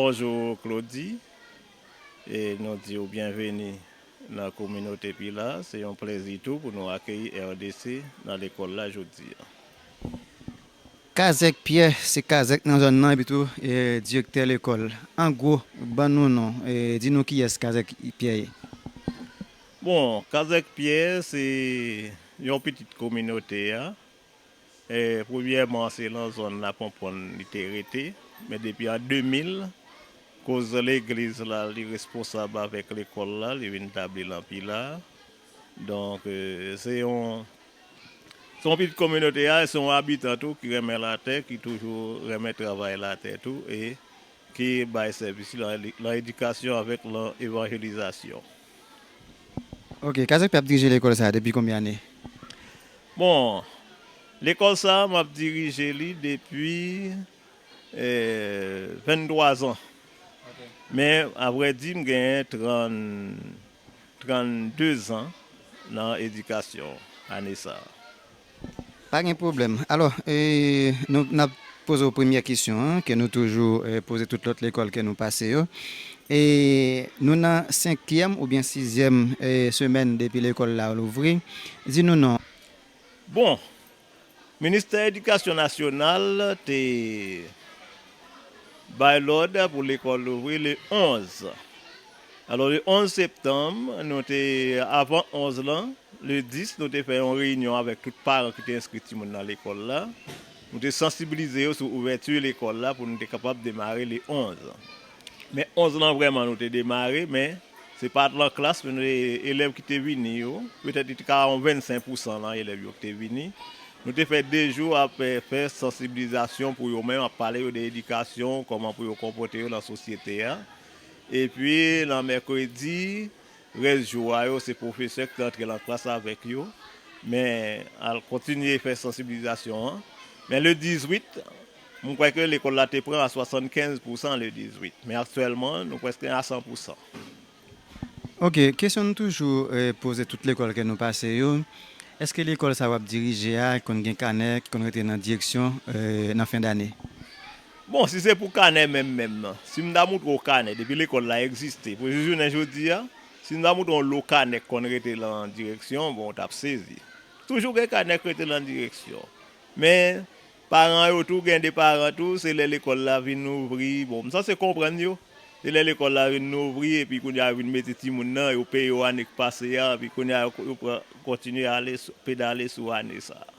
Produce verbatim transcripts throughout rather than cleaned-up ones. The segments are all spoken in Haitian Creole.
Bonjou Claudy, e nou di w byenveni nan kominote Pilar. Se yon plezi tou pou nou akeyi R D C nan lekòl la jodi a. Kazèk Pyè, se kazèk nan zòn nan epi tou e, direktè lekòl. An gwo, ban nou non, e, di nou kiyès Kazèk Pyè ye. Bon, Kazèk Pyè se yon pitit kominote a. E, premyèman, se nan zòn Laponpòn li te rete, men depi an de mil, koz legliz la li responsab avèk lekòl la, li vin tabli l anpi la. Donk, e, se yon, se yon pitit kominote a, se yon abitan tou ki renmen latè, ki toujou renmen travay latè tou, e ki bay sèvis li nan, nan edikasyon avèk nan evanjelizasyon. Ok, Kazèk Pyè ap dirije lekòl sa a depi konbyen ane? Bon, lekòl sa a, m ap dirije li depi e, venntwa zan. Men, avrèdi, m genyen trann, trannde zan nan edikasyon ane sa a. Pa gen pwoblèm. Alò, e, nou n ap poze w premyè kesyon an, ke nou toujou e, poze tout lòt lekòl ke nou pase yo. E, nou nan senkyèm oubyen sizyèm e, semèn depi lekòl la louvri. Di nou non. Bon, Ministè Edikasyon Nasyonal te bay lòd pou lekòl louvri le onz. Alò, le onz septanm, nou te, avan onz lan, le dis, nou te fè yon reyinyon avèk tout paran ki te enskri timoun nan lekòl la. Nou te sansibilize yo sou ouvèti lekòl la pou nou te kapab demare le onz. Men onz lan vrèman nou te demare, men se pa t lan klas, men elèv ki te vini yo, petèt li te ka yon vennsenk pousan nan elèv yo ki te vini. Nou te fè de jou ap fè sansibilizasyon pou yo menm, ap pale yo de edikasyon, kòman pou yo konpòte yo nan sosyete a. Epi, nan mèkredi, rès jou a yo, se pwofesè ki te antre nan klas avèk yo, men al kontinye fè sansibilizasyon an. Men le dizuit, m kwè ke lekòl la te pran a swasannkenz pousan le dizuit, men aktyèlman, nou prèske a san pousan. Ok, kesyon n toujou e, poze tout lekòl ke nou pase yo, èske lekòl sa w ap dirije a konn gen kanè ki konn rete nan direksyon e, nan fen dane? Bon, si se pou kanè menm menm nan, si m ta moutre w kanè depi lekòl la egziste pou jis jounen jodi a, si m ta moutre w lo kanè k konn rete lan direksyon, bon, w t ap sezi. Toujou gen kanè k rete lan direksyon. Men, paran yo tou, gen de paran tou, se lè lekòl la vin ouvri, bon, m sanse konprann yo. Se lè lekòl la vin ouvri, epi kounye a yo vin mete timoun nan, yo peye yo ane k pase a, epi kounye a yo, yo pran, kontinye ale, sou- pedale sou ane sa a.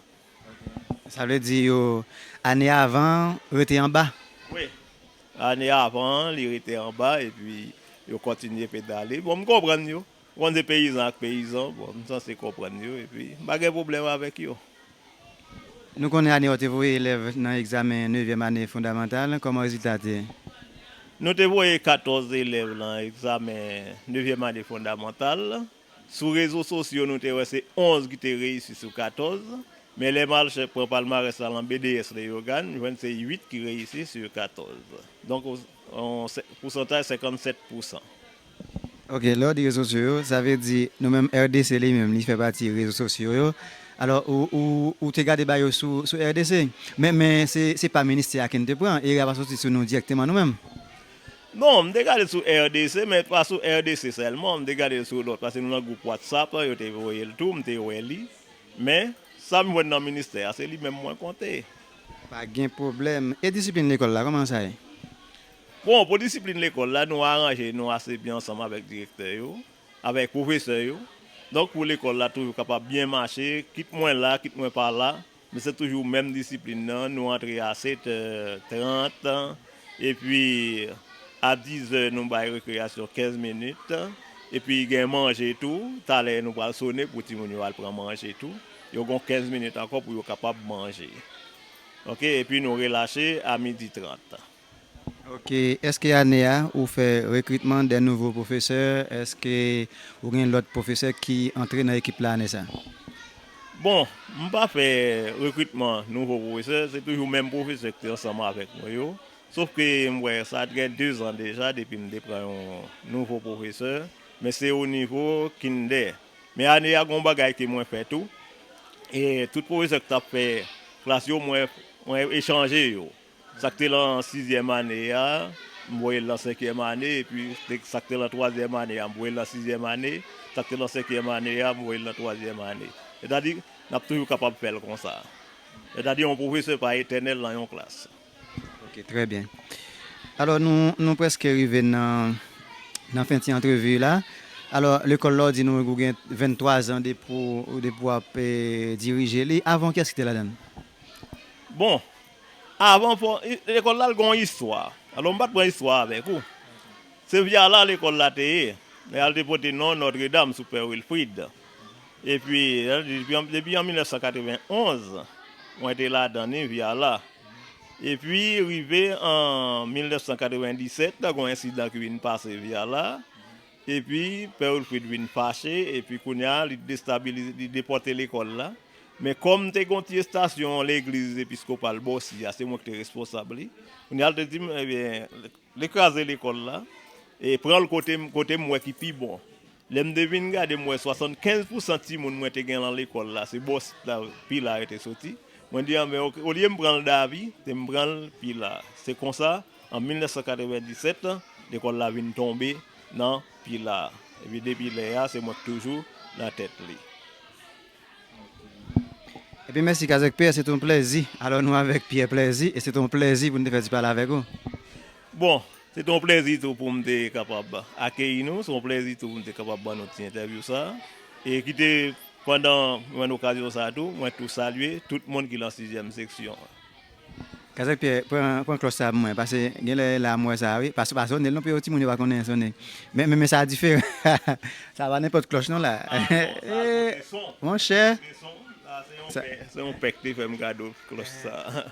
Sa vle di yo, ane avan, rete anba? Wi. Ane avan, li rete anba, epi yo kontinye pedale. Bon, m konprann yo. Ou konn se peyizan ak peyizan, bon, m sanse konprann yo, epi m pa gen pwoblèm avèk yo. Nou konnen ane a w te voye elèv nan egzamen nevyèm ane fondamantal, kòman rezilta te ye? Nou te voye katòz elèv nan egzamen nevyèm ane fondamantal. Sou rezo sosyo, nou te wè se onz ki te reyisi sou katòz, men lè m al chè- pran palmarès la nan B D S Leyogàn, m jwenn se uit ki reyisi sou katòz. Donk, yon se- pousantaj senkannsèt pousan. Ok, lè w di rezo sosyo yo, sa vle di nou menm R D C li menm, li fè pati rezo sosyo yo. Alò, ou, ou, ou te gade bagay yo sou, sou R D C, men, men se, se pa ministè a ke n te pran, erè a pa soti sou nou dirèkteman nou menm. Non, m te gade sou R D C, men pa sou R D C sèlman, m te gade l sou lòt, paske nou nan gwoup WhatsApp, yo te voye l tou, m te wè li. Men, sa m jwenn nan ministè a, se li menm mwen konte. Pa gen pwoblèm. E disiplin lekòl la, kòman sa ye? Bon, pou disiplin lekòl la, nou aranje nou ase byen ansanm avèk direktè yo, avèk pwofesè yo. Donk, pou lekòl la toujou kapab byen mache, kit mwen la, kit mwen pa la, men se toujou menm disiplin nan. Nou antre a sèt è trant, epi a diz è, nou bay rekreyasyon kenz minit, epi gen manje tou. Talè nou pral sone pou timoun yo al pran manje tou. Yo gon kenz minit ankò pou yo kapab manje. Ok, epi nou relache a midi trant. Ok, èske ane a ou fè rekritman de nouvo pwofesè? Èske ou gen lòt pwofesè ki antre nan ekip la ane sa? Bon, m pa fè rekritman nouvo pwofesè, se toujou menm pwofesè ki te ansanm avèk mwen yo. Sof ke m wè sa t gen de zan deja depi m te pran yon nouvo pwofesè, men se o nivo kindè. Men ane a, gon bagay ke mwen fè tou. E tout pwofesè ki t ap fè klas yo, mwen, mwen echanje yo. Sa k te lan sizyèm ane a, m voye l nan senkyèm ane, epi te- sa k te nan twazyèm ane a, m voye l nan sizyèm ane, sa k te nan senkyèm ane a, m voye l nan twazyèm ane. Sètadi, n ap toujou kapab fè l konsa. Sètadi, yon pwofesè pa etènèl nan yon klas. Ok, trè byen. Alò, nou, nou prèske rive nan, nan fen ti antrevi la. Alò, lekòl la, w di nou, ou gen venntwa zan depi w, depi w ap eh, dirije li. Avan, kiyès ki te ladan l? Bon, avan, fò, i- lekòl la, l gen yon istwa. Alò, m pa t pran istwa avèk ou. Se Vyala lekòl la te ye. Lè al te pote non Notre Dame sou Pè Wilfrid. Epi, depi, depi an mil nèf san katreven onz, mwen te ladan li Vyala. Epi, rive an mil nèf san katreven disèt, gen yon ensidan ki vin pase Vyala. Epi, Pè Wilfrid vin fache, epi kounye a, li destabilize, li depòte lekòl la. Men kòm te gen yon ti estasyon legliz episkopal Bòsi a, se mwen ki te responsab li. Kounye a, l te di m, ebyen, li kraze lekòl la, e pran l kote m, kote m wè ki pi bon. Lè m te vin gade, m wè swasannkenz pousan timoun mwen te gen nan lekòl la, se Bòsit la, Pila yo te soti. Mwen di, anben, ok, olye m pran l Davi, se m pran l Pila. Se konsa, an mil nèf san katreven disèt, lekòl la vin tonbe nan Pila. Epi depi lè a, se mwen k toujou nan tèt li. Epi mèsi Kazèk Pyè, se te yon plèzi. Alò nou avèk Pyè Plèzi, e se te yon plèzi pou n te fè ti pale avèk ou. Bon, se te yon plèzi tou pou m te kapab akeyi nou, se yon plèzi tou pou m te kapab ban nou ti entèvyou sa. E kite pandan mwen okazyon sa tou, mwen tou salye tout moun ki nan sizyèm seksyon an. Kazèk Pyè, pran, pran klòch sa pou mwen, paske genlè la m wè sa wi, paske pa sonnen l non, pou yon timoun yo pa konnen sonnen. Men, men, men sa diferan. Sa pa nenpòt klòch non la. Ah, bon, sa, pote son. Monchè. Pote son. Sa, se yon pè, se yon pè ki te fè m kado klòch sa.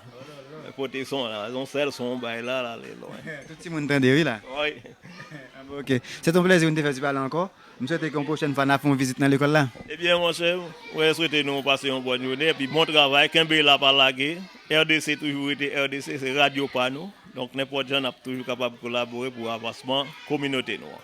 Pote son la, se yon sèl son bay la, l ale lwen. Tout timoun tande wi la. Wi. Ah, bon, ok. Se te yon plèzi pou n te fè ti pale ankò. M swete ke yon pwochèn fwa n a fè yon vizit nan lekòl la. Ebyen, monchè, mwen swete nou pase yon bòn jounen, epi bon travay, kenbe la, pa lage. R D C toujou rete R D C, se radyo pa nou. Donk, nenpòt jan, n ap toujou kapab kolabore pou avansman kominote nou an.